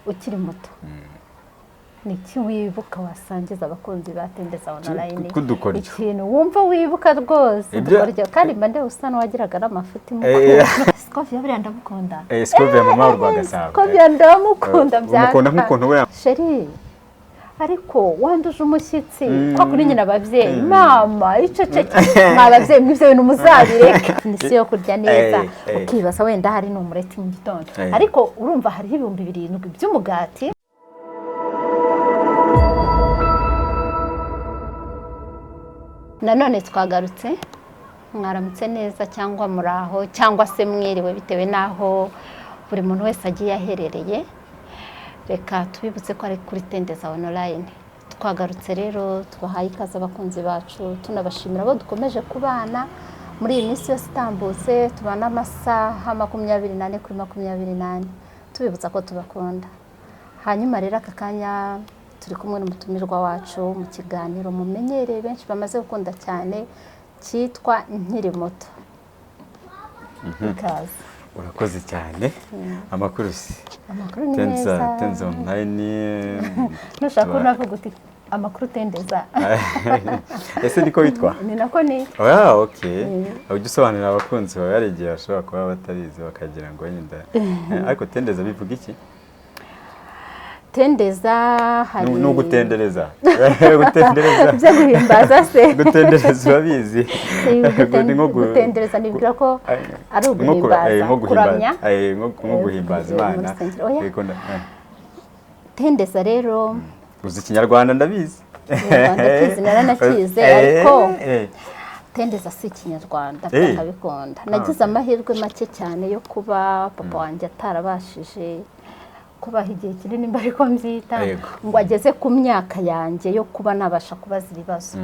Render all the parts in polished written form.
Ukiri muto, ni iki wibuka wasangiza abakunzi ba Tendeza Online? Tw'udukoryo. Ikintu wumva wibuka rwose. Udukoryo, kandi mba ndeba usa n'uwagiraga n'amafuti. Scovia buriya ndamukunda. Scovia, mama wa Rwagasabo. Scovia ndamukunda. Umukunda nk'ukuntu we Chéri, ariko wanduje umushyitsi ko kuri nyina ababyeyi, mama iceceke, mwa babyeyi mw'ibyo bintu muzabireke, ni si yo kurya neza. Ukibaza wenda hari n'umureti mu gitondo, ariko urumva hariho 7000 by'umugati. Nanone twagarutse. Mwaramutse neza, cyangwa muraho, cyangwa se mwiriwe, bitewe n'aho buri muntu wese agiye aherereye. Reka tubibutse ko ari kuri Tendeza Online. Twagarutse rero, tubahaye ikaze abakunzi bacu, tunabashimira abo dukomeje kubana muri iyi minsi yose itambutse, tubana amasaha 24 kuri 24, tubibutsa ko tubakunda. Hanyuma rero aka kanya turi kumwe n'umutumirwa wacu mu kiganiro mumenyereye, benshi bamaze gukunda cyane, cyitwa Nkiri Muto. Ikaze. Urakoze cyane. Amakuru se? Amakuru ni Tendeza meza. Tendeza Online. Nushaka unavuga uti amakuru Tendeza. Ese niko witwa? Ni nako ni. Ah, okay. Ujya usobanurira abakunzi bawe, hari igihe bashobora kuba batabizi bakagira ngo wenda, ariko tendeza bivuga iki? Tendeza hari Ni ugutendereza, gutendereza. Byo guhimbaza se? Gutendereza urabizi? Ni nko Gutendereza nibwira ko ari nko uguhimbaza, nko guhimbaza, kuramya. Nko guhimbaza Mu Imana. rusengero, oya. Yego, Tendeza rero, Uzi Ikinyarwanda, ndabizi. Ikinyarwanda ndakizi, naranakize, ariko tendeza si Ikinyarwanda. Byakabikunda, nagize amahirwe make cyane yo kuba papa wanjye atarabashije kubaha igihe kinini, mba ariko mbyita, ngo ageze ku myaka yanjye yo kuba nabasha kubaza ibibazo.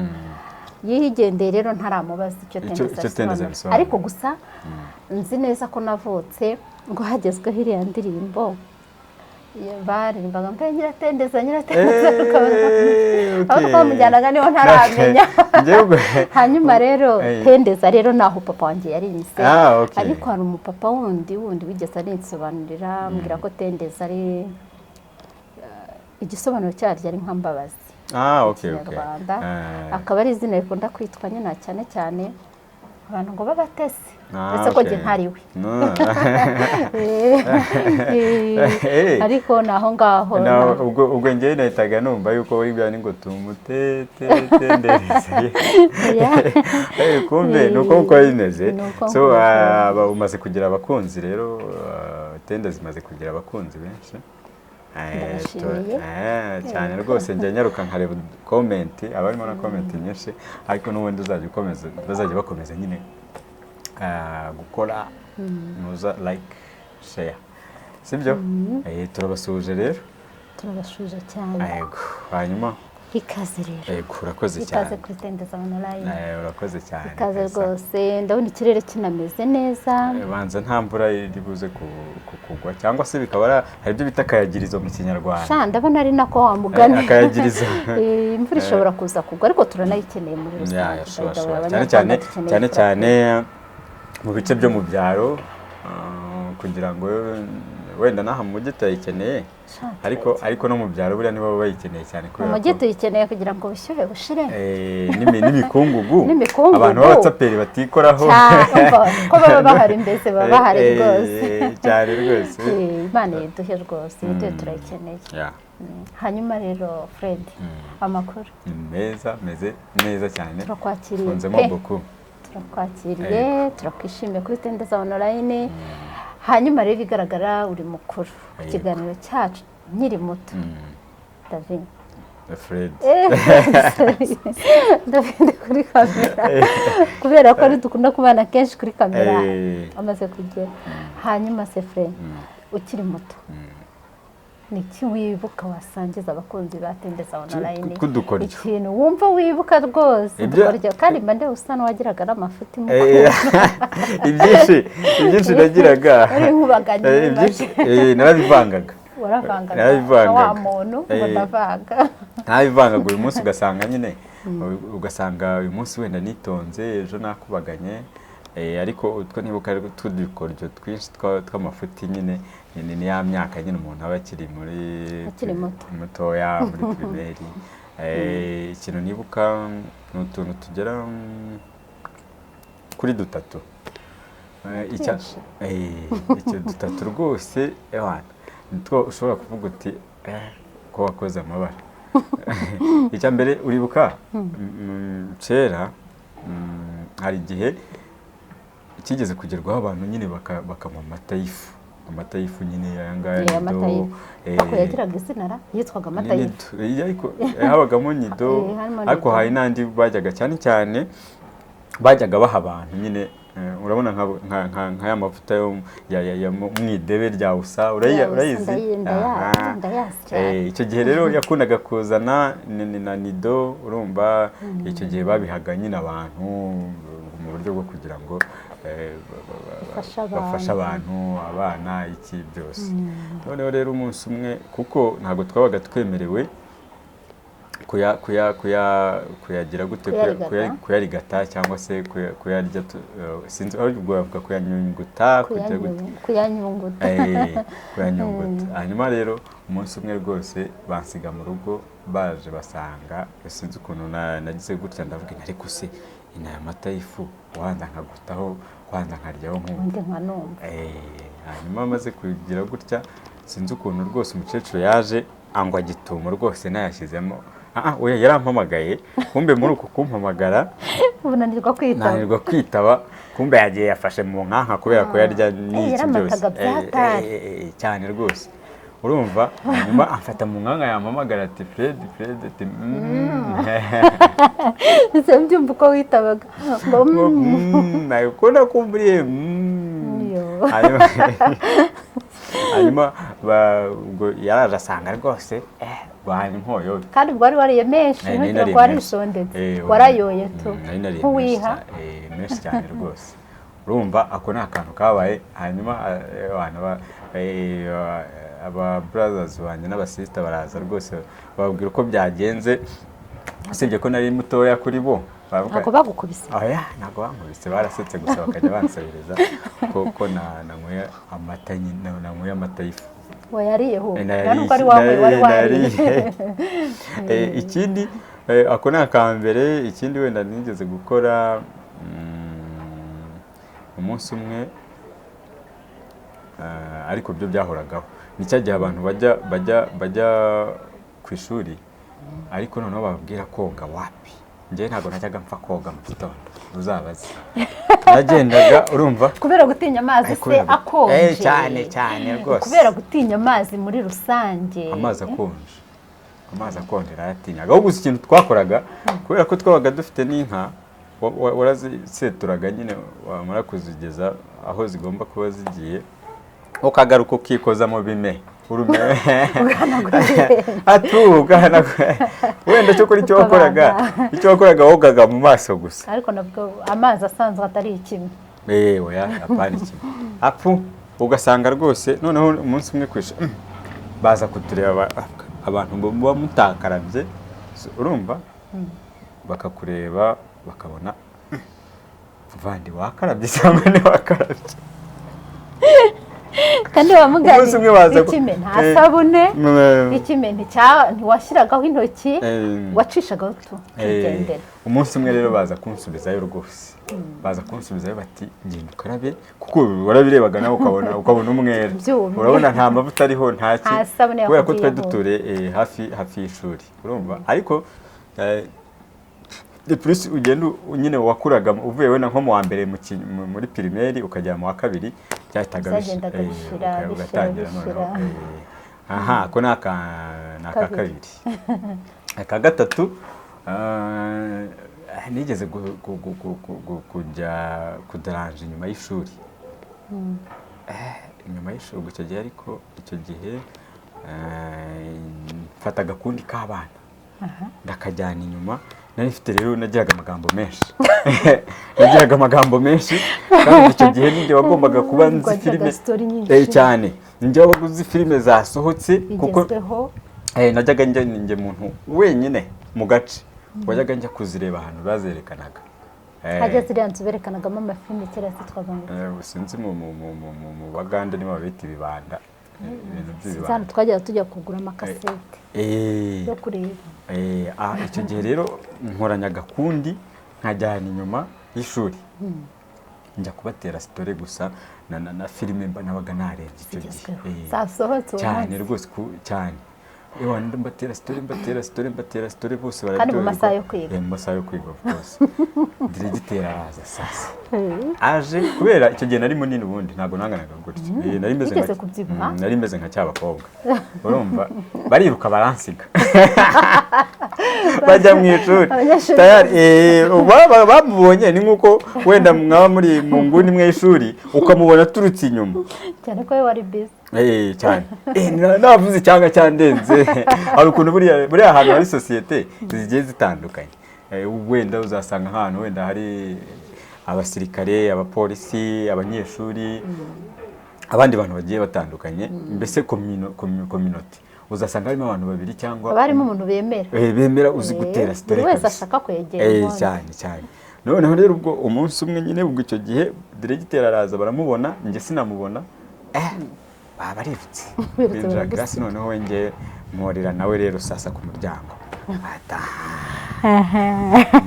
Yigendeye rero ntaramubaza icyo tendeza Icyo tendeza bisobanura. bisobanura. Ariko gusa nzi neza ko navutse ngo hagezweho iriya ndirimbo baririmbaga mbe nyiratendeza, nyiratendeza, aho twamujyanaga niho ntaramenya. Hanyuma rero tendeza rero naho papa wanjye yarinyise. Ah, okay. Ariko hari umupapa wundi wigeze arinsobanurira, ambwira ko tendeza ari igisobanuro cyaryo ari nka mbabazi Ah, okay. Kinyarwanda. Akaba ari izina rikunda kwitwa nyine cyane cyane abantu ngo b'abatesi, uretse ko njye ntari we. No. Ariko ni aho ngaho. Ubwo njyewe nahitaga numva yuko wibwira ni ngo tumutetendereze. Kumbe ni uko uko bimeze. Ni uko So nguko. Umaze kugira abakunzi rero, tenda zimaze kugira abakunzi benshi. Ndabashimiye. Cyane rwose. Njya nyaruka nkareba comment, aba harimo na comment nyinshi, ariko n'ubundi uzajya ukomeza, bazajya bakomeza nyine gukora nuza like, share, sibyo? Turabasuhuje rero. Turabashuje cyane. Yego, hanyuma Ikaze rero. Yego, urakoze Ikaze cyane. kuri Tendeza Online. Urakoze cyane. Ikaze Kabisa. rwose. Ndabona ikirere kinameze neza. Banza nta mvura iri buze kugwa, cyangwa se bikaba hari ibyo bita akayagirizo mu Kinyarwanda. Sha, ndabona ari nako wa mugani. Akayagirizo. Imvura ishobora kuza kugwa, ariko turanayikeneye muri Ya, rusange. ya, sure, By the way, sure. Cyane Abanyarwanda cyane dukeneye cyane imvura. cyane mu bice byo mu byaro, kugira ngo wenda n'aha mu mujyi turayikeneye, Sha, ariko no mu byaro buriya nibo baba bayikeneye cyane mu kubera mujyi ko tuyikeneye kugira ngo ubushyuhe bushire. N'imikungugu. N'imikungugu. Abantu b'abatsaperi batikoraho. Umva, ko baba bahari, mbese baba bahari rwose. Cyane rwose. Imana iduhe rwose, ibiduhe, turayikeneye. Hanyuma rero Fred, amakuru? Ni meza, meze neza cyane. Turakwakiriye Funzemo pe. beaucoup. Turakwakiriye, turakwishimiye kuri Tendeza Online. Hanyuma rero ibigaragara uri mukuru ku kiganiro cyacu Nkiri Muto. David. Fred. Sorry. David kuri kamera, kubera ko ari dukunda kubana kenshi kuri kamera, amaze kugera. Hanyuma se Fred, ukiri muto, ni iki wibuka wasangiza abakunzi ba Tendeza Online? Tw'udukoryo. Ikintu wumva wibuka rwose. Udukoryo, kandi mba ndeba usa n'uwagiraga n'amafuti mu Ibyinshi nagiraga. Uri inkubaganyi muri make. Narabivangaga. Waravangaga. Narabivangaga. Wa muntu ngo ndavanga. Ntabivangaga. Uyu munsi ugasanga nyine, ugasanga uyu munsi wenda nitonze, ejo nakubaganye. Ariko utwo nibuka ari utudukoryo twinshi tw'amafuti nyine, ni ya myaka nyine umuntu aba akiri muri Akiri muto. Mutoya muri primaire. Ikintu nibuka ni utuntu tugera kuri dutatu. Twinshi. Icyo dutatu rwose, ewana, nitwo ushobora kuvuga uti ko wakoze amabara. Icya mbere uribuka, kera hari igihe kigeze kugerwaho abantu nyine bakanywa amata y'ifu, amata y'ifu nyine aya ngaya. Yeah, amata Nido, y'ifu. Ako yagiraga izina ra, yitwaga amata ni y'ifu. Nido. Ariko habagamo Nido, Harimo ariko Nido. hari n'andi bajyaga, cyane cyane bajyaga baha abantu nyine, urabona nka ya mavuta yo ya mu idebe rya usa, Ya Usa, urayizi? Ndayazi, Aha. ndayazi cyane. Icyo gihe rero yakundaga kuzana na Nido, urumva icyo gihe babihaga nyine abantu mu buryo bwo kugira ngo Bafashe abantu. Bafashe abantu, abana, iki byose. Noneho rero umunsi umwe, kuko ntabwo twabaga twemerewe kuya kuya kuya kuyagira gute, Kuyarigata. Kuyarigata cyangwa se kuyarya, sinzi aho ubwo bavuga kuyanyunguta, kugira gute? Kuyanyunguta. Kuyanyunguta. Hanyuma rero umunsi umwe rwose bansiga mu rugo, baje basanga sinzi ukuntu nagize gutya, ndavuga nti ariko se aya mata y'ifu wanza nkagutaho, kwanza nkaryaho nkumva Ubundi nkanumva. Hanyuma amaze kugira gutya, sinzi ukuntu rwose umukecuru yaje angwa gitumo rwose nayashyizemo. Oya, yarampamagaye, kumbe muri uku kumpamagara Unanirwa kwitaba. Nanirwa kwitaba, kumbe yagiye yafashe mu nkanka kubera ko yarya n'iki byose. Yaramataga byatari. Cyane rwose, urumva, hanyuma amfata mu nkanka, yampamagara ati "Fred, Fred", ati. Ese mbyumva uko witabaga ngo Ngo, nabikunda kumburiye. Yo. Hanyuma ubwo yaraje asanga rwose rwanya inkoyo. Kandi ubwo wari wariye menshi, Nari ntugira nariye ngo menshi. warisondetse, warayoye tu. Nari nariye menshi Nkuwiha. Menshi cyane rwose. Urumva ako ni akantu kabaye. Hanyuma abantu aba brothers banjye n'abasista baraza rwose, bababwira uko byagenze, usibye ko nari mutoya kuri bo, baravuga- Ntabwo bagukubise? Oya, ntabwo bankubise, barasetse gusa, bakajya bansabiriza ko nanyweye amata nyine, nanyweye amata y'ifu. Wayariyeho? Nayariye. Nta nubwo ari wawe wari wariye. Nayariye. Ikindi, ako ni akambere. Ikindi wenda nigeze gukora, umunsi umwe, ariko byo byahoragaho, ni cya gihe abantu bajya ku ishuri, ariko noneho bababwira koga wapi. Njyewe ntabwo najyaga mpfa koga mu gitondo, uzabaze, nagendaga, urumva Kubera gutinya amazi se akonje? Cyane cyane rwose. Kubera gutinya amazi muri rusange. Amazi akonje, amazi akonje narayatinyaga. Ahubwo gusa ikintu twakoraga, kubera ko twabaga dufite n'inka, waraziseturaga nyine, wamara kuzigeza aho zigomba kuba zigiye, ukagaruka ukikoza mu bime urume atu ugahanagura. Wenda cyo kuri icyo wakoraga, icyo wakoraga wogaga mu maso gusa. Ariko nabwo amazi asanzwe atari ikime. Oya, apana ikime. Apu ugasanga rwose noneho umunsi umwe kwisha baza kutureba, abantu muba mutakarabye, urumva bakakureba bakabona vandi wakarabye cyangwa ntiwakarabye. Kandi wamugani Umunsi umwe baza ikime nta sabune, ikime ntiwashyiragaho intoki, wacishagaho tu ukigendera. Umunsi umwe rero baza kunsubizayo rwose, baza kunsubizayo bati "Genda ukarabe", kuko warabirebaga nawe ukabona umwera. Byumye. Urabona nta mavuta ariho, nta ki. Nta sabune Kubera ko twari yakugiyeho. duturiye hafi y'ishuri, urumva, ariko de plus ugenda nyine wakuraga uvuye wenda nko mu wa mbere muri primaire ukagera mu wa kabiri, byahitaga Byagendaga bishira, bishira, ugatangira noneho, bishira. Aha ako ni aka Kabiri. kabiri. Aka gatatu, nigeze kujya kudaranja inyuma y'ishuri. Inyuma y'ishuri ubwo icyo gihe, ariko icyo gihe mfata agakundi k'abana ndakajyana inyuma. Nari mfite rero, nagiraga amagambo menshi, nagiraga amagambo menshi, kandi icyo gihe ninjye wagombaga kuba nzi Wagiraga filime story nyinshi. Cyane, ninjye wabaga uzi filime zasohotse kuko Bigezweho. Najyaga njya, ninjye muntu wenyine mu gace wajyaga njya kuzireba ahantu bazerekanaga. Hajya ziriya nzu berekanagamo amafilime kera zitwaga ngo? Sinzi, mu Bagande nibo babita ibibanda, ibintu Sinzi by'ibibanda. ahantu twajyaga tujya kugura amakasete yo kureba. Icyo gihe rero nkoranya agakundi, nkajyana inyuma y'ishuri, njya kubatera story gusa na filime mba nabaga narebye icyo gihe. Zigezweho, zasohotse uwo Cyane munsi. rwose, cyane. Ewa, mbatera story, mbatera story, mbatera story, bose Kandi mu bararyoherwa. masaha yo kwiga. Mu masaha yo kwiga, of course. Diregiteri araza sasa, aje kubera icyo gihe nari munini, ubundi ntabwo nanganaga gutya. Nari meze Wigeze kubyibuha? Nari meze nka cyabakobwa. Urumva bariruka baransiga, bajya mu ishuri. Abanyeshuri. Tayari, bamubonye, ni nk'uko wenda mwaba muri mu nguni imwe y'ishuri, ukamubona aturutse inyuma. Cyane ko we wari busy. Cyane. Navuze icyanga cyandenze. Hari ukuntu buriya ahantu hari sosiyete zigiye zitandukanye. Wenda uzasanga nk'ahantu wenda hari abasirikare, abapolisi, abanyeshuri, abandi bantu bagiye batandukanye, mbese community uzasanga harimo abantu babiri cyangwa Haba harimo umuntu bemera. Bemera, uzi gutera story Buri wese kabisa. ashaka kwegera ubundi. Cyane cyane. Noneho rero ubwo umunsi umwe nyine, ubwo icyo gihe diregiteri araza, baramubona, njye sinamubona. Baba barirutse. Birutse. Binjira Baragusiga. class, noneho we njye mporera nawe rero sasa ku muryango,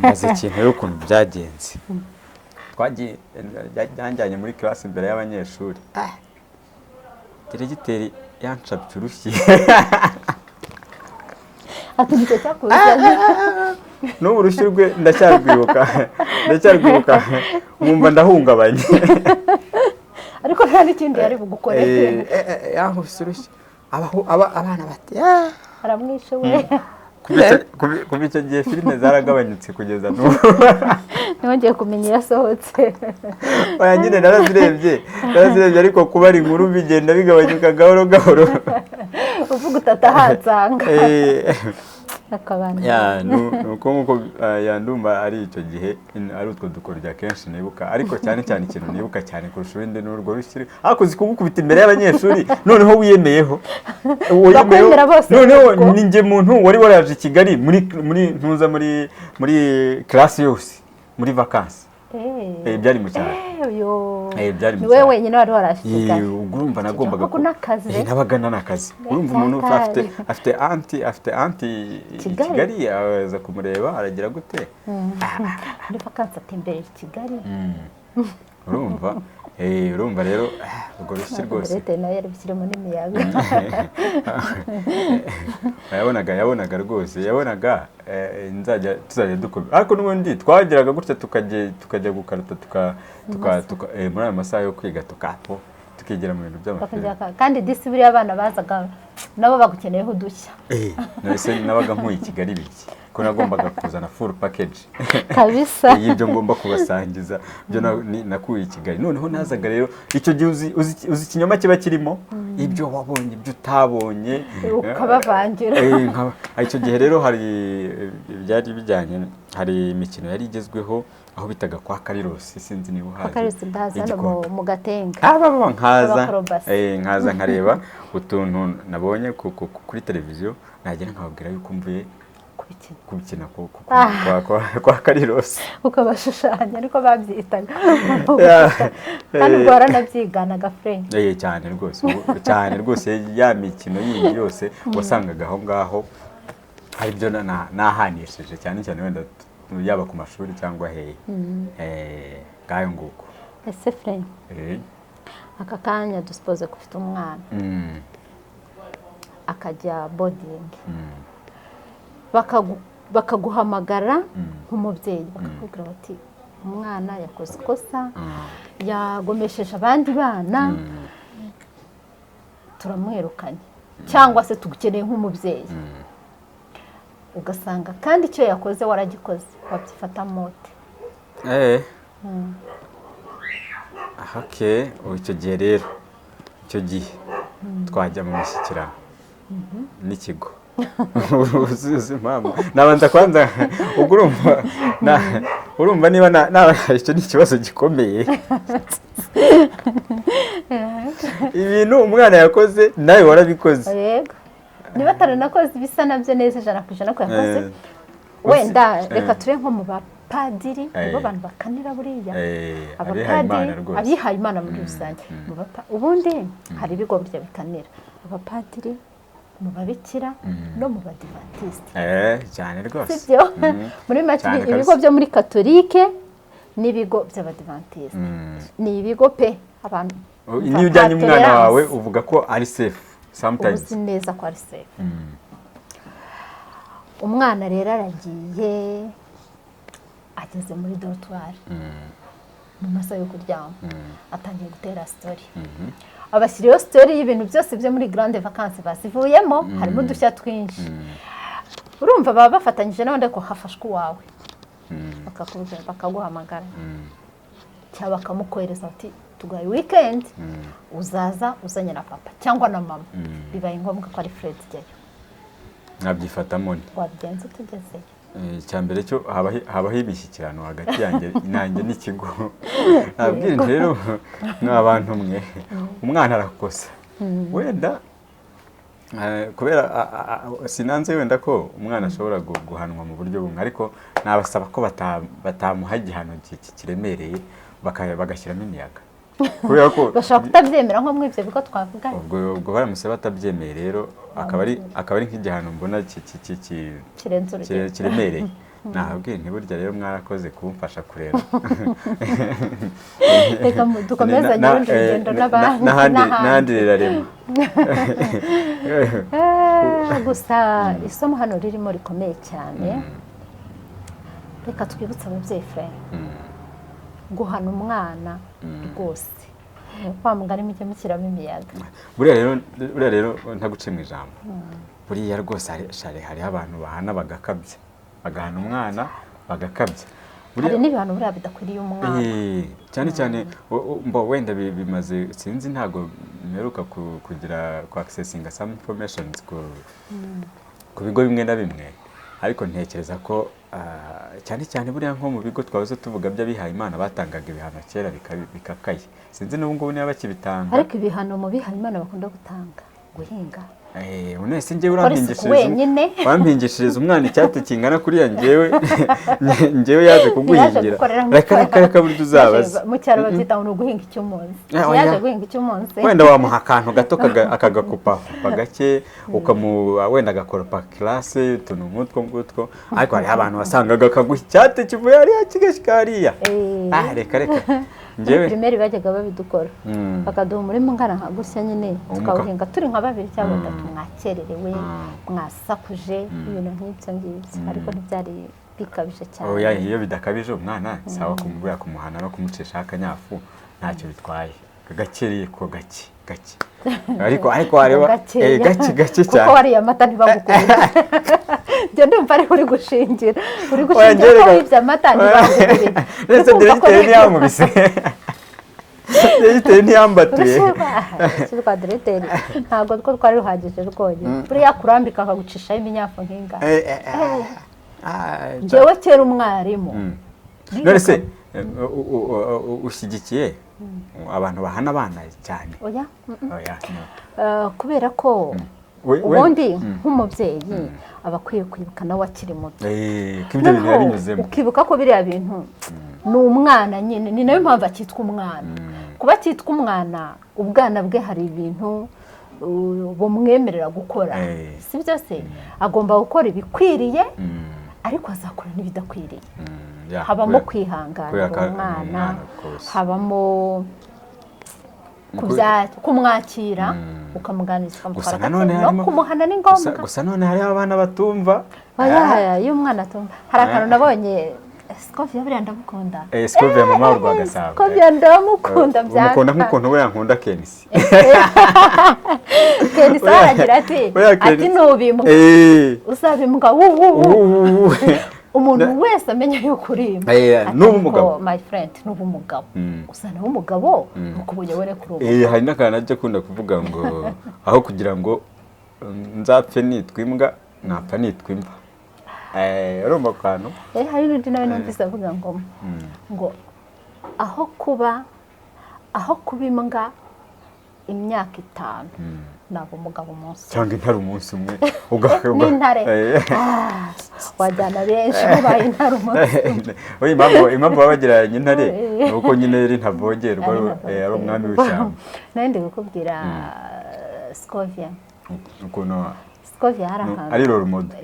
maze ikintu rero ukuntu byagenze, twagiye, yanjyanye muri class imbere y'abanyeshuri, diregiteri yancapye urushyi. Ati nicyo cyakuzanye. N'ubu urushyi rwe ndacyarwibuka, ndacyarwibuka, nkumva ndahungabanye. Ariko nta n'ikindi yari bugukorere. Yankubise urushyi. Abana bati "Ah." Aramwishe we. Kuva icyo gihe filime zaragabanyutse kugeza n'ubu. Ntibongeye kumenya iyo yasohotse. Oya nyine, narazirebye, narazirebye, ariko kubara inkuru bigenda bigabanyuka gahoro gahoro. Uvuga utata ahansanga. Akabana. Ya, nuko nkuko ya, ndumva ari icyo gihe ari utwo dukoryo akenshi nibuka, ariko cyane cyane ikintu nibuka cyane kurusha ibindi ni urwo rushyiri, ariko uzi kugukubita imbere y'abanyeshuri, noneho wiyemeyeho. Bakwemera bose. Noneho Kuko- ni njye muntu wari waraje i Kigali muri ntuza, muri classe yose muri vacances. Byari mu cyaro. Uyu Byari mu ni wowe cyaro. wenyine wari waraje i Kigali. Ubwo urumva nagombaga Koko n'akazi. Nabaga n'akazi. Urumva umuntu Cyakari. afite aunty i Kigali. Kigali, aza kumureba, aragira gute. Muri vacances atemberera i Kigali. Urumva rero, urwo rushyi rwose. Leta nayo yari bushyiremo n'imiyaga. Yabonaga rwose, yabonaga nzajya tuzajya dukora, ariko n'ubundi twageraga gutya tukajya gukarata muri ayo masaha yo kwiga, tukapo tukigira mu bintu by'amafilime. Kandi disi buriya abana bazaga nabo bagukeneyeho udushya. Nahise nabaga nkuye i Kigali biki ko nagombaga kuzana full package Kabisa. y'ibyo ngomba kubasangiza, byo nakuye i Kigali. Noneho nazaga rero icyo gihe, uzi ikinyoma kiba kirimo, ibyo wabonye, ibyo utabonye. Ukabavangira. Icyo gihe rero hari byari bijyanye, hari imikino yari igezweho aho bitaga kwa Karirosi, sinzi niba uhazi. Kwa Karirosi ndahazi, hano I Gikondo. mu Gatenga. Aba nkaza Abakorobasi. Nkaza nkareba utuntu nabonye kuri televiziyo, nagera nkababwira yuko mvuye Kubikina. kubikina kwa Karirosi. Ukabashushanya, ariko babyitaga. Yeah. Kandi ubwo waranabyiganaga, Fred? Cyane rwose, cyane rwose, ya mikino yindi yose wasangaga aho ngaho hari ibyo nahanishije cyane cyane, wenda yaba ku mashuri cyangwa hehe. Ngayo nguko. Ese Fred, aka kanya dusipoze ko ufite umwana, akajya boarding, bakaguhamagara nk'umubyeyi, bakakubwira bati umwana yakoze ikosa, yagomesheje abandi bana, turamwirukanye, cyangwa se tugukeneye nk'umubyeyi, ugasanga kandi icyo yakoze waragikoze, wabyifata mote? Okay, ubu icyo gihe rero, icyo gihe twajya mu mishyikirano n'ikigo. Uzi impamvu nabanza kwanza, ubwo urumva urumva niba icyo ni ikibazo gikomeye. Ibintu umwana yakoze nawe warabikoze. Yego, niba ataranakoze ibisa nabyo neza 100% ko yakoze, wenda reka tube nko mu ba Abapadiri nibo bantu bakanira buriya, abapadiri, abihaye Imana muri rusange. Ubundi hari ibigo burya bikanira, abapadiri, mu babikira no mu badivantiste. Cyane rwose. Sibyo? Muri make ibigo byo muri katolike n'ibigo by'abadivantiste ni ibigo pe abantu. Niyo ujyanye umwana wawe uvuga ko ari safe sometimes. Uzi neza ko ari safe. Umwana rero aragiye, ageze muri dortoir mu masaha yo kuryama, atangiye gutera story. Abashyiriyeho story y'ibintu byose byo muri grande vacances bazivuyemo, harimo udushya twinshi. Urumva baba bafatanyije n'abandi, ariko hafashwe uwawe, bakakubwira, bakaguhamagara cyangwa bakamukohereza bati tugaye weekend, uzaza uzanye na papa cyangwa na mama, bibaye ngombwa ko ari Fred ujyayo. Nabyifatamo nte? Wabigenza utugezeyo? Icya mbere cyo habaho imishyikirano hagati yanjye nanjye n'ikigo. Nabwira rero mwa bantu mwe, umwana arakosa wenda kubera sinanze wenda ko umwana ashobora guhanwa mu buryo bumwe, ariko nabasaba ko batamuha igihano kiremereye, bagashyiramo imiyaga, kubera ko bashobora kutabyemera nko muri ibyo bigo twavuga. Ubwo baramutse batabyemeye rero akaba ari nk'igihano mbona kirenze urugero. Kiremereye, nababwiye nti burya rero mwarakoze kumfasha kureba. Reka dukomezanye urundi rugendo n'abandi. N'ahandi. N'ahandi. N'ahandi rirarema. Gusa isomo hano ririmo rikomeye cyane. Reka twibutse ababyeyi, Fred, guhana umwana rwose, wa mugani, mujye mushyiramo imiyaga. Buriya rero ntaguce mu ijambo, buriya rwose hariho abantu bahana bagakabya, bagahana umwana bagakabya. Hari n'ibihano buriya bidakwiriye umwana. Cyane cyane mbo wenda bimaze, sinzi, ntago mperuka kugira ku accessinga some informations ku bigo bimwe na bimwe, ariko ntekereza ko cyane cyane buriya nko mu bigo twahoze tuvuga by'abihaye Imana batangaga ibihano kera bikakaye, sinzi n'ubu ngubu niba bakibitanga. Ariko ibihano mu bihaye Imana bakunda gutanga, guhinga, None se njyewe gukora isuku urampingishiriza wenyine. Wampingishiriza umwana icyate kingana kuriya, njyewe yaje kuguhingira? Gukorera mu Reka reka reka, burya uzabaze. Mu cyaro babyita ngo ni uguhinga icy'umunsi. Oya. Yaje guhinga icy'umunsi. Wenda wamuha akantu gato akagakupa gake, ukamu wenda agakoropa classe, utuntu nk'utwo ngutwo, ariko hariho abantu wasangaga akaguha icyate kivuye hariya kigashyika hariya. Ah, reka reka. Muri Njyewe primaire bajyaga babidukora, bakaduha umurima ungana nka gutya nyine, tukawuhinga turi nka babiri cyangwa batatu, mwakererewe, mwasakuje, ibintu nk'ibyo ngibyo, ariko ntibyari bikabije cyane. Oya, iyo bidakabije umwana sawa, kumubwira, kumuhana no kumucishaho akanyafu ntacyo bitwaye, gakereye ko gake gake, ariko wareba Gakeya. Gake gake Kuko cyane. wariye amata ntibagukubita. Njye ndumva ariho uri gushingira, uri Oya, gushingira njye ko reka- wibye amata ntibagukubita. Ndetse Uri kumva ko diregiteri ntiyankubise, diregiteri ntiyambatuye. Urushyi rwa diregiteri ntabwo two twari ruhagije rwonyine, buriya kurambika akagucishaho iminyafu nk'ingano. Njyewe kera umwarimu None se ushyigikiye abantu bahana abana cyane? Oya. Oya, no. Kubera ko ubundi nk'umubyeyi aba akwiye kwibuka nawe akiri muto. Ko ibyo bintu Noneho yabinyuzemo. ukibuka ko biriya bintu ni umwana nyine, ni nayo mpamvu akitwa umwana. Kuba akitwa umwana, ubwana bwe hari ibintu bumwemerera gukora. Si byo se? Agomba gukora ibikwiriye, ariko azakora n'ibidakwiriye. Ya, Habamo kubera kwihanganira ko ari umwana, umwana, of course. Habamo kumwakira, ukamuganiriza, Gusa ukamutwara nanone gake, no harimo kumuhana ni ngombwa. Gusa none hariho abana batumva. Oya, iyo umwana atumva, hari akantu nabonye, Scovia buriya ndamukunda. Scovia mama wa Rwagasabo. Scovia ndamukunda. Umukunda nk'ukuntu buriya nkunda Kenisi. Kenisi aragira ati Buriya ati nubimbwa uzaba imbwa wu wu wu. Ubu Umuntu wese amenya yuko uri imbwa. Ati, Nuba ariko, umugabo. My friend, nuba umugabo, uzana umugabo ukubonye were kuri ubu. Hari n'akantu ajya akunda kuvuga ngo aho kugira ngo nzapfe nitwa imbwa, napfa nitwa imva. Urumva ako kantu? Hari n'undi nawe numvise avuga ngo aho kuba imbwa imyaka 5, naba umugabo umunsi umwe. Cyangwa intare umunsi umwe. N'intare. Wajyana benshi ubaye intare umunsi umwe. Oya, impamvu baba bagereranya intare ni uko nyine ari ntavogerwa, ari umwami w'ishyamba. Nari ndi kukubwira Scovia. Ukuntu Scovia hari ahantu ari role model.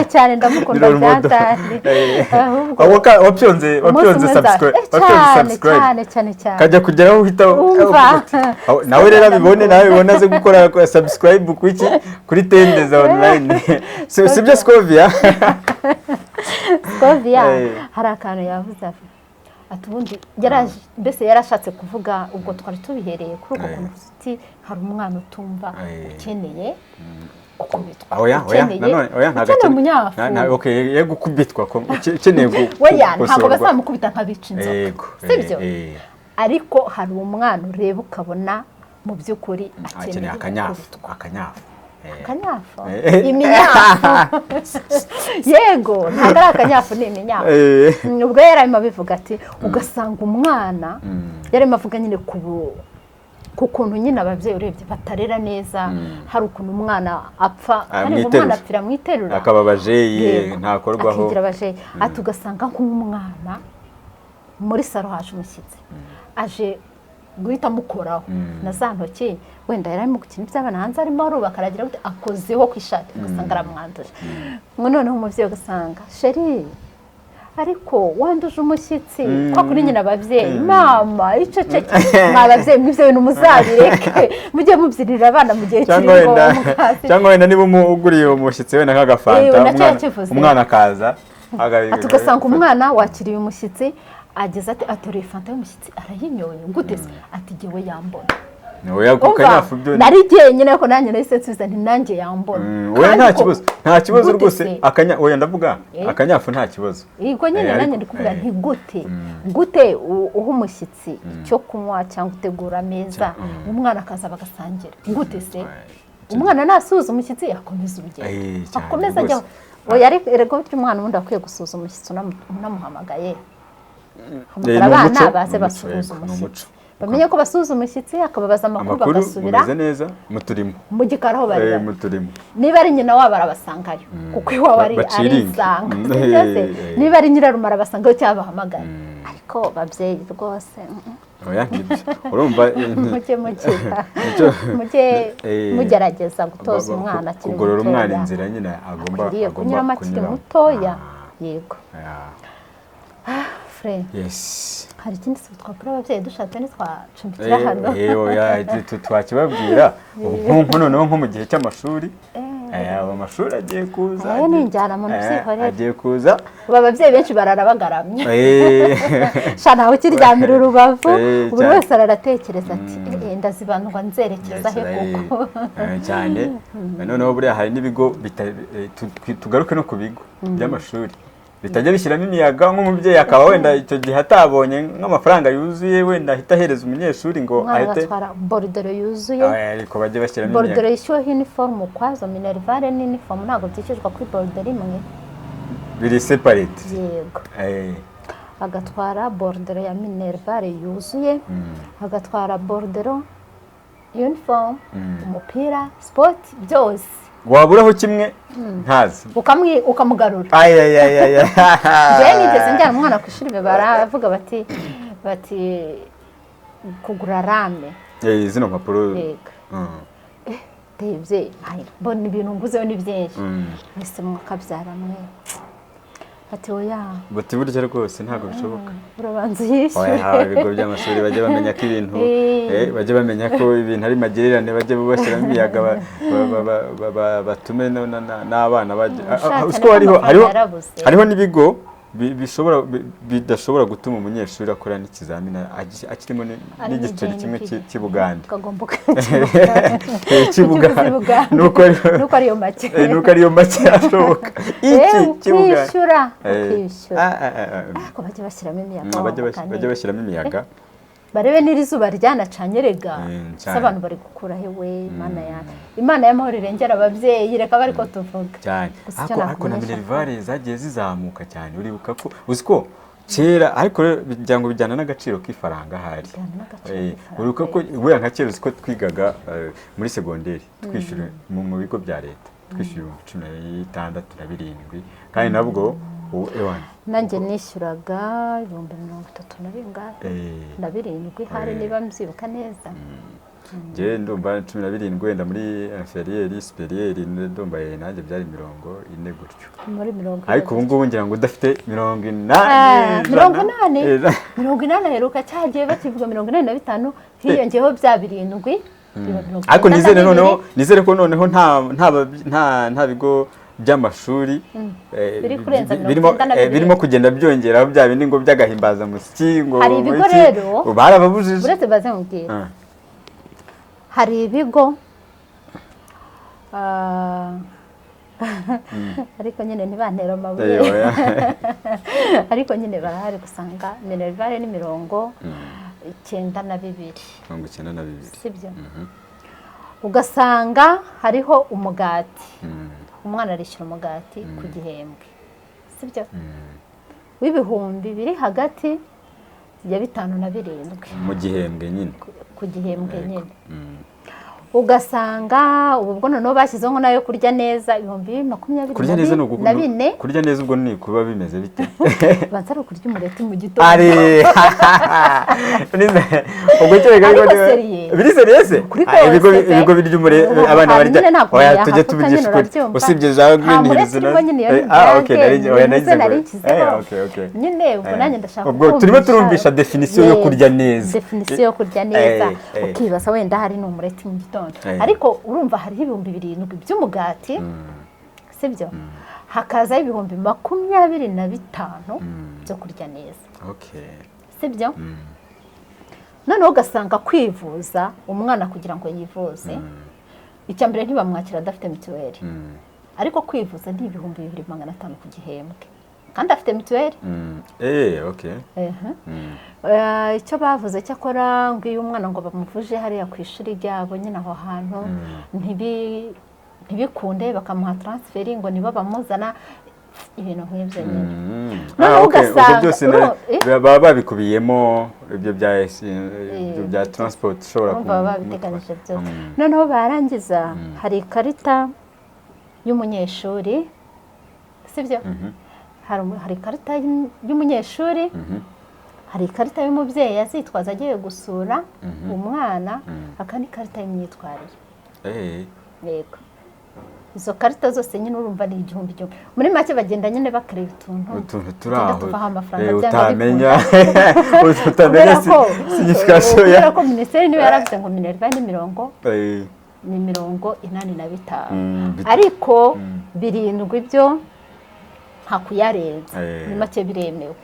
Cyane, ndamukunda. Ni role model. Byatari. Ahubwo Wapyonze umunsi wapyonze umwe subscribe, wapyonze cyane subscribe. Cyane cyane cyane. Kajya kugeraho uhita Umva. uvuga uti, "Aho, nawe rero abibone, nawe abibone, aze gukora subscribe kuki kuri Tendeza Online." Si byo, Scovia? Scovia hari akantu yavuze ati ubundi mbese yarashatse kuvuga, ubwo twari tubihereye kuri uko kuntu uti hari umwana utumva, ukeneye gukubitwa, Oya, oya, nanone oya, ntabwo ukeneye umunyafu. Okay, ye gukubitwa ko ukeneye Oya, ntabwo gukosorwa. bazamukubita nk'abica inzoka, sibyo? Ariko hari umwana ureba ukabona mu by'ukuri akeneye akeneye akanyafu. gukubitwa. Akanyafu. Akanyafu, iminyafu. Yego, ntabwo ari akanyafu, ni iminyafu. Ubwo yari arimo abivuga ati ugasanga umwana, yari arimo avuga nyine ku kuntu nyine ababyeyi urebye batarera neza, hari ukuntu umwana apfa Ah, kandi mu ngo iterura. umwana apfira mu iterura. Akaba bajeyi. Yego. Ntakorwaho. Akigira abajeyi. Ati ugasanga nk'umwana muri saro haje umushyitsi, aje guhita amukoraho na za ntoki, wenda yari arimo gukina iby'abana hanze, arimo arubaka, aragira gute, akozeho ku ishati, ugasanga aramwanduje. Ngo noneho umubyeyi ugasanga: "Chéri, ariko wanduje umushyitsi." Kwa kuri nyine ababyeyi: "Mama, iceceke." Mwa babyeyi mw'ibyo bintu muzabireke, mujye mubyinirira abana mu gihe kiri Cyangwa wenda ngombwa. Cyangwa wenda niba uguriye umushyitsi wenda nk'agafanta, Nacyo yakivuze. umwana akaza Ati ugasanga umwana wakiriye umushyitsi ageze ati ateruye fanta y'umushyitsi arayinyoye. "Gute se?" Ati: "Jyewe yambona." Oya, ku Umva, kanyafu byo nari jyenyine, ariko nanjye nahise nsubiza nti: "Nanjye yambona." Oya, Kandi nta kibazo, nta kibazo gute rwose. se? Akanya, oya, ndavuga akanyafu nta kibazo. Yego nyine, nanjye ndi kuvuga nti gute gute uha umushyitsi icyo kunywa cyangwa utegura ameza, umwana akaza bagasangira, gute se? Umwana nasuhuza umushyitsi akomeza urugendo, Cyane akomeza rwose. ajyaho. Oya, ariko erega burya umwana ubundi akwiye gusuhuza umushyitsi unamuhamagaye. Hamagara Ni abana umuco, baze ni umuco, basuhuza yego, ni umushyitsi, umuco. Bamenye ko basuhuza umushyitsi, akababaza amakuru, Amakuru, bagasubira mumeze neza, muturimo. Mu gikari aho bari bari. Muturimo. Niba ari nyina wabo arabasangayo, kuko iwabo ari Baciringe. arisanga, sibyo se? Niba ari nyirarume arabasangayo cyangwa bahamagaye. Ariko babyeyi rwose, Oya, nibyo, urumva mujye mugira mujye mugerageza gutoza umwana akiri kugorora umwana mutoya. Inzira nyine agomba Akwiriye agomba kunyuramo akiri kunyuramo. mutoya. Yego. Fred, Yes. hari ikindi se twakora ababyeyi? Dushatse ntitwacumbikira hano. Oya, twakibabwira ubu nko noneho nko mu gihe cy'amashuri, aba amashuri agiye kuza. Aya ni injyana muntu byihorere. Agiye kuza. Ubu ababyeyi benshi barara bagaramye. Sha, ntawe ukiryamira urubavu. Buri wese araratekereza ati: "Ndazibandwa nzerekeza he kuko?" Cyane. Noneho buriya hari n'ibigo tugaruke no ku bigo by'amashuri bitajya bishyiramo imiyaga, nk'umubyeyi akaba wenda icyo gihe atabonye nk'amafaranga yuzuye, wenda ahita ahereza umunyeshuri ngo Umwana ahite agatwara borudero yuzuye. Ariko bajye bashyiramo Borudero imiyaga. yishyuweho uniform ukwazo, minerval n'inifomu ntabwo byishyurwa kuri borudero imwe. Biri separate. Yego. Agatwara borudero ya minerval yuzuye, agatwara borudero, uniform, umupira, sport, byose. Waburaho kimwe ntazi. Ukamugarura. Ayayayaya. Njyewe nigeze njyana umwana ku ishuri, baravuga bati kugura rame. Zino mpapuro. Yego. Ndebye mbona ibintu nguzeho ni byinshi, mwese mwakabyara mwe. Ati: "Oya." Buti burya rwose ntabwo bishoboka. Urabanza uyishyure. Oya, ibigo by'amashuri bajye bamenya ko ibintu bajye bamenya ko ibintu ari magirirane, bajye bashyiramo imiyaga, batume n'abana bajya. Ushaka Uzi ko niko hariho amafaranga hariho yarabuze. Hariho n'ibigo bidashobora gutuma umunyeshuri akora n'ikizamini akirimo Ari n'igiceri n'ideni kimwe cy'i Bugande. Kagomba Cy'i Bugande. Nuko Nuko ariyo make. Nuko ariyo make ashoboka. Iki cy'i Bugande. Ukishyura, ukishyura. Ah. Ariko bajye bashyiramo imiyaga. Bajye Wa mugani. Bajye bashyiramo imiyaga. Barebe n'iri zuba ryanacanye rega. Se Cyane. abantu bari gukura he we? Imana yanjye, Imana y'amahoro irengera ababyeyi, reka bari ko tuvuga. Cyane. Gusa icyo Ariko na nakumenyesha minerval zagiye zizamuka cyane. Uribuka ko, uzi ko Kera ariko rero bigira ngo bijyana n'agaciro k'ifaranga ahari. Bijyana n'agaciro k'ifaranga. Uribuka ko buriya nka kera uzi ko twigaga muri segonderi twishyura mu bigo bya leta, twishyura 16,000 na 7,000, kandi nabwo ubu ewana. Nanjye nishyuraga 30,000 na bingahe na 7 hari, niba mbyibuka neza. Njye ndumva 17 wenda muri inférieur, supérieur ndumva nanjye byari 40 gutyo. Muri 40. Ariko ubu ngubu ngira ngo udafite 80, 100. 80. 80 aheruka cyagiye bakivuga 85, hiyongeyeho bya 7 biba mirongo Ariko icyenda nizere na noneho bibiri. Nizere ko noneho nta bigo by'amashuri Biri kurenza 97. Birimo kugenda byongeraho bya bindi ngo by'agahimbazamusyi ngo Hari ibigo iki, rero- ngo barababujije. Uretse baze mubwira, hari ibigo ariko nyine ntibantera amabuye, Oya. ariko nyine barahari, gusanga minerval ni 92. 92. Sibyo? Ugasanga hariho umugati, umwana arishyura umugati ku gihembwe, sibyo, w'ibihumbi biri hagati ya 5 na 7. Mu gihembwe nyine. Ku gihembwe nyine. Ugasanga ubu bwo noneho bashyizeho ngo nayo kurya neza 24,000 Kurya neza ni na 4. Kurya neza ubwo ni kuba bimeze bite? Banza ari ukurya umureti mu gitondo. Ari ubwo kereka Ariko ariko sérieux. Biri sérieux se? Kuri Ah, ibigo kose pe. ibigo birya umure Ubu abana ahantu barya nyine ntabwo oya umuntu tujye yahakuta tuvugisha nyine, ukuri. urabyumva. Usibye za Nta Green mureti Hills urimo nyine, iyo ni ah, okay, blague, nari oya ni nagize nari ngo nshyizeho. Okay. Nyine ubwo nanjye ndashaka Ubwo turimo kukumvisha. turumvisha definition yo kurya neza. Definition yo kurya neza. Ukibaza wenda hari n'umureti mu gitondo, ariko urumva hariho 7,000 by'umugati, sibyo, hakazaho 25,000 byo kurya neza, sibyo. Noneho ugasanga kwivuza, umwana kugira ngo yivuze, icya mbere ntibamwakira adafite mituweli, ariko kwivuza ni 2,500 ku gihembwe kandi afite mituweli. Okay. Ehe. Icyo bavuze cyakora ngo iyo umwana ngo bamuvuje hariya ku ishuri ryabo nyine aho hantu ntibikunde, bakamuha transfert ngo nibo bamuzana, ibintu nk'ibyo nyine. Noneho Ah, okay. Ubwo ugasanga byose baba babikubiyemo ibyo bya ibyo bya transport ushobora Urumva baba babiteganyije byose. Noneho barangiza hari ikarita y'umunyeshuri, sibyo, hari ikarita y'umunyeshuri, hari ikarita y'umubyeyi azitwaza agiye gusura umwana, hakaba n'ikarita y'imyitwarire. Yego, izo karita zose nyine urumva ni igihumbi igihumbi. Muri make bagenda nyine bakareba utuntu Utuntu turi tugenda aho tuvaho amafaranga byanga utamenya bikunda. utamenya Kubera ko signification kubera ya ko minisiteri niyo yaravuze ngo minerval ni mirongo ni 85, ariko 7 byo nta kuyarenza. Muri make biremewe,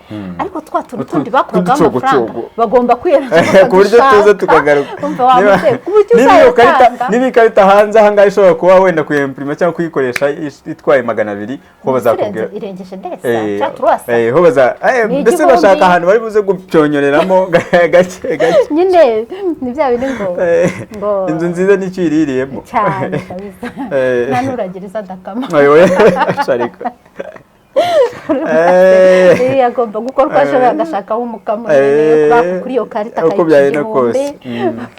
ariko twa tuntu tundi bakuragaho amafaranga tw'uducogocogo. bagomba kwiyereka. Ku buryo tuza tukagaruka. Umva wa mubyeyi, ku buryo Niba iyo karita uzayatanga. Niba ikarita hanze aha ngaha ishobora kuba wenda kuyempirima cyangwa kuyikoresha itwaye 200, ho bazakubwira Irengeje ndetse cyangwa turasa. Ho baza Ni mbese 1,000. Bashaka ahantu bari buze gupyonyoreramo gake gake. Nyine ni bya bindi ngo ngo Inzu nziza nicyo iririyemo. Cyane kabisa. Nta nuragira izo adakama. Ayowe, ariko Agomba gukora uko ashoboye agashakaho umukamo kuri iyo karita, Uko akayica byagenda 1,000. kose.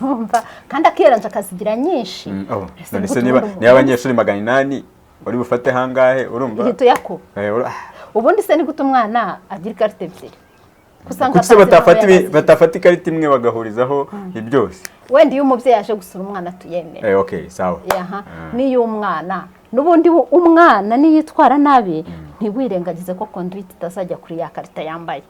Urumva? Kandi akiyaranja akazigira nyinshi. Oh, Ese none se gute niba ubundi niba abanyeshuri 800 wari bufate hangahe, urumva? Ihita uyakuba. Ubundi se ni gute umwana agira ikarita ebyiri? Usanga Kuki se atazi batafata naho yarazishyize. Batafata ikarita imwe bagahurizaho byose? Wenda iyo umubyeyi aje gusura umwana tuyemera. Okay, sawa. Aha, n'iyo umwana n'ubundi umwana niyitwara nabi, ntiwirengagize ko conduite itazajya kuri ya karita yambaye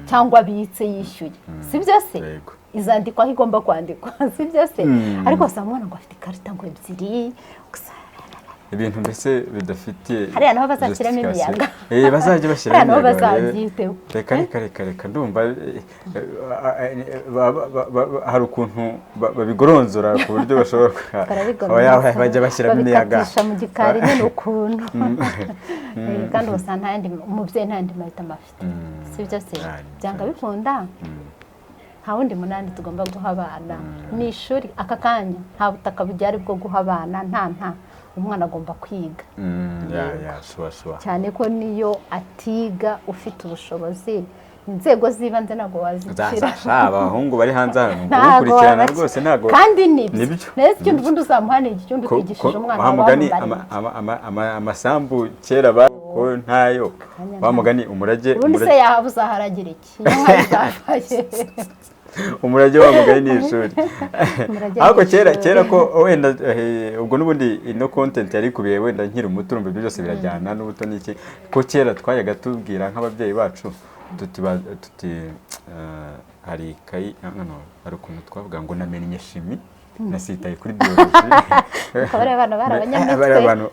cyangwa abitse yishyuye, si byo se? Yego. Izandikwa aho igomba kwandikwa, si byo se? Ariko wasanga umwana ngo afite ikarita ngo ebyiri gusa. Ibintu mbese bidafitiye Hariya naho bazashyiramo justification. imiyaga. Bazajya bashyiramo Hariya naho imiyaga, bazabyiteho. Reka reka reka reka, ndumva hari ukuntu babigoronzora ku buryo bashobora Barabigorora, oya, bajya bashyiramo imiyaga. Babikatisha mu gikari nyine ukuntu. Kandi ugasanga nta yandi umubyeyi nta yandi mahitamo afite, si byo se? Byanga bikunda nta wundi munani tugomba guha abana ni ishuri. Aka kanya nta butaka bugihari bwo guha abana, nta Umwana agomba kwiga. Yeah, sure. Cyane ko niyo atiga ufite ubushobozi, inzego z'ibanze ntabwo wazikira. Abahungu bari hanze hano Ntabwo kugukurikirana wabakira. rwose ntabwo. Kandi nibyo. Nibyo. Neza, icyundi ubundi uzamuha ni iki? Ukigishije umwana wa wawe mugani wamubariye. Amasambu kera ba ko ntayo, wa mugani umurage. Ubundi se yaba uzaharagira iki? Iyo nka bizafaye. Umurage wa mugani ni ishuri. Umurage Ariko ni kera ishuri. Kera ko wenda ubwo n'ubundi ino content yari ikubiye, wenda nkiri muto, urumva ibyo byose birajyana n'ubuto n'iki, ko kera twajyaga tubwira nk'ababyeyi bacu tuti hari ikayi, no, hari ukuntu twavuga ngo namennye chimie, nasitaye kuri biology. Ukaba ari abana bari abanyamitwe. Bari abantu,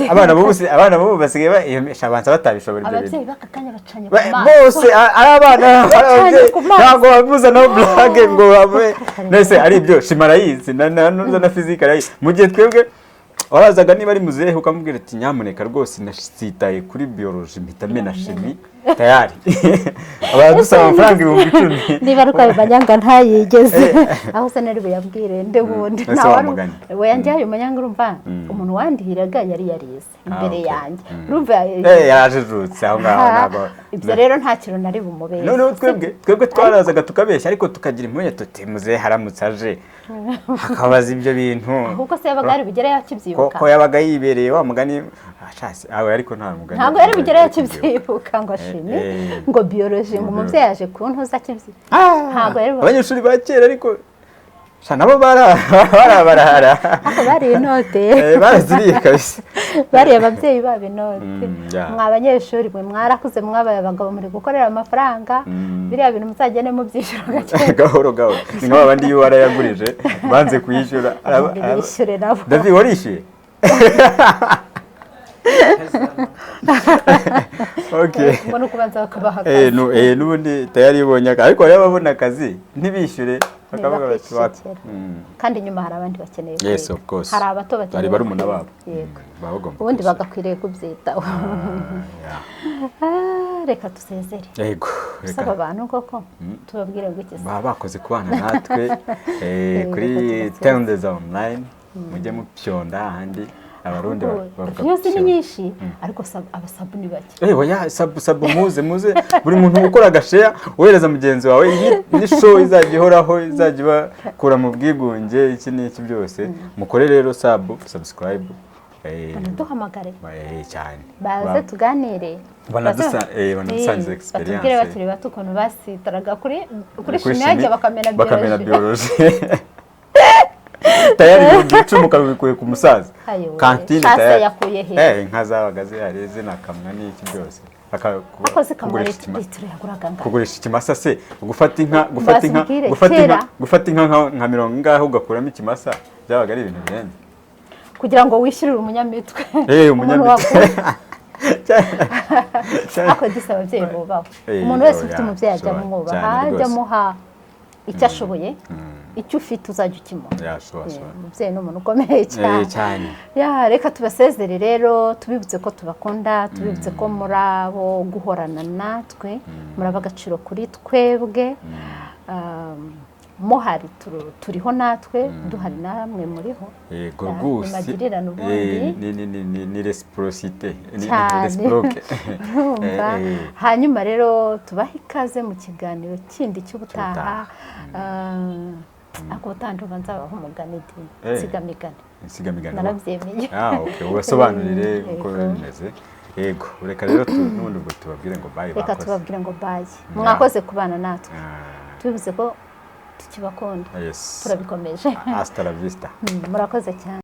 abana b'ubu abana b'ubu basigaye abanza batabishobora ibyo bintu. Ababyeyi b'aka kanya bacanye ku maso. Bose ari abana, ari Bacanye ababyeyi, ku maso. ntabwo babuza no blague ngo babe nese ari ibyo. Chimie arayizi na physique arayizi, mu gihe twebwe warazaga niba ari muzehe ukamubwira ati: "Nyamuneka rwose nasitaye kuri biology, mpita mena chimie," tayari abadusaba amafaranga 10,000. Niba ari uko ayo manyanga ntayigeze, aho se nari buyabwire nde bundi? Ese Nta wa wari mugani. We yanjye ayo manyanga, urumva umuntu wandihiraga yari yarize imbere yanjye, urumva. Yarajijutse aho ngaho. Ntabwo Ibyo rero nta kintu nari bumubere. Noneho twebwe twarazaga tukabeshya, ariko tukagira impungenge tuti: "Muzehe haramutse aje akabaza ibyo bintu." Ahubwo se yabaga yari bugereyo akibyibuka? Ko yabaga yibereye wa mugani ashatse awe, ariko nta mugani Ntabwo yari bugereyo akibyibuka ngo chimie, ngo biology, ngo umubyeyi yaje kuntuza akibyibuka, ntabwo yari Abanyeshuri ba kera ariko sha nabo barabarara. Ariko bariye inote. Baraziriye kabisa. Bariye ababyeyi babo inote. Yeah. Mwa banyeshuri mwe, mwarakuze, mwabaye abagabo, muri gukorera amafaranga, biriya bintu muzagende mubyishyura gake. Gahoro gahoro, ni nka babandi iyo warayagurije banze kuyishyura. Bishyure nabo. David, warishyuye? Okay. Mbona uko ubanza bakabaha Eh, akazi. N'ubundi tayari iyo ubonye akazi, ariko hariho ababona akazi ntibishyure, bakavuga bati Bakicecekera. Kandi inyuma hari abandi bakeneye Yes, kwiga. of course. Hari abato bakeneye Hari barumuna kwiga. babo. Yego. Baba bagomba Ubundi kwishyura. bagakwiriye kubyitaho. Yeah. Reka tusezere. Yego, reka. Usaba abantu koko tubabwire ngo iki se? Baba bakoze kubana natwe kuri Reka tubasezere. Tendeza Online, mujye mupyonda ahandi Abarundi bavuga Views ni gupyonda. nyinshi, ariko aba sub ni bake. Oya, sub, sub, muze muze, buri muntu ukora aga share wohereza mugenzi wawe, iyi ni show izajya ihoraho, izajya ibakura mu bwigunge, iki n'iki byose. Mukore rero sub, subscribe. Banaduhamagare. Cyane. Baze tuganire. Banadusangiza experience. Batubwire bakiri bato ukuntu basitaraga kuri Kuri chimie, chimie, bakamena bakamena biology. Biology, tayari 10,000 ukabikuye ku musaza. Ayowe, Kantine. shase Tayari. yakuye he? Inka zabaga zihari zinakamwa n'iki byose. Akoze kamara. Kugurisha Litiro yaguraga angahe? Kugurisha ikimasa se, gufata inka, gufata inka, Mbazubwire, gufata inka, kera. gufata inka nka mirongo ingahe ugakuramo ikimasa, byabaga ari ibintu birenze. Kugira ngo wishyurire umunyamitwe. Umuntu Umunyamitwe. Ariko disi ababyeyi bubahwe. Umuntu wese ufite Oya, umubyeyi ajya sure, amwubaha, cyane ajya rwose. amuha icyo ashoboye, icyo ufite uzajya ukimuha. Yeah, sure, sure. Umubyeyi ni umuntu ukomeye cyane. Cyane. Ya, reka tubasezere rero, tubibutse ko tubakunda, tubibutse ko muri abo guhorana natwe, muri ab'agaciro kuri twebwe. Muhari turiho natwe, duhari namwe muriho. Yego. Ya, Rwose. ni magirirane ubundi. Ni réciprocité, ni Cyane. réciproque. Urumva? Hanyuma rero tubahe ikaze mu kiganiro kindi cy'ubutaha. Cy'ubutaha. Ariko ubutaha ndumva nzabaho umugani di. Nsigamigani. Insigamigani. Narabyemeye. Ah, okay, ubasobanurire uko Yego. biba bimeze. Yego, reka rero n'ubundi ubwo tubabwire ngo bye. Reka Bakoze. tubabwire ngo bye, mwakoze kubana natwe. Tubivuze ko tukibakunda. Yes. Turabikomeje. Hasta la vista. Murakoze cyane.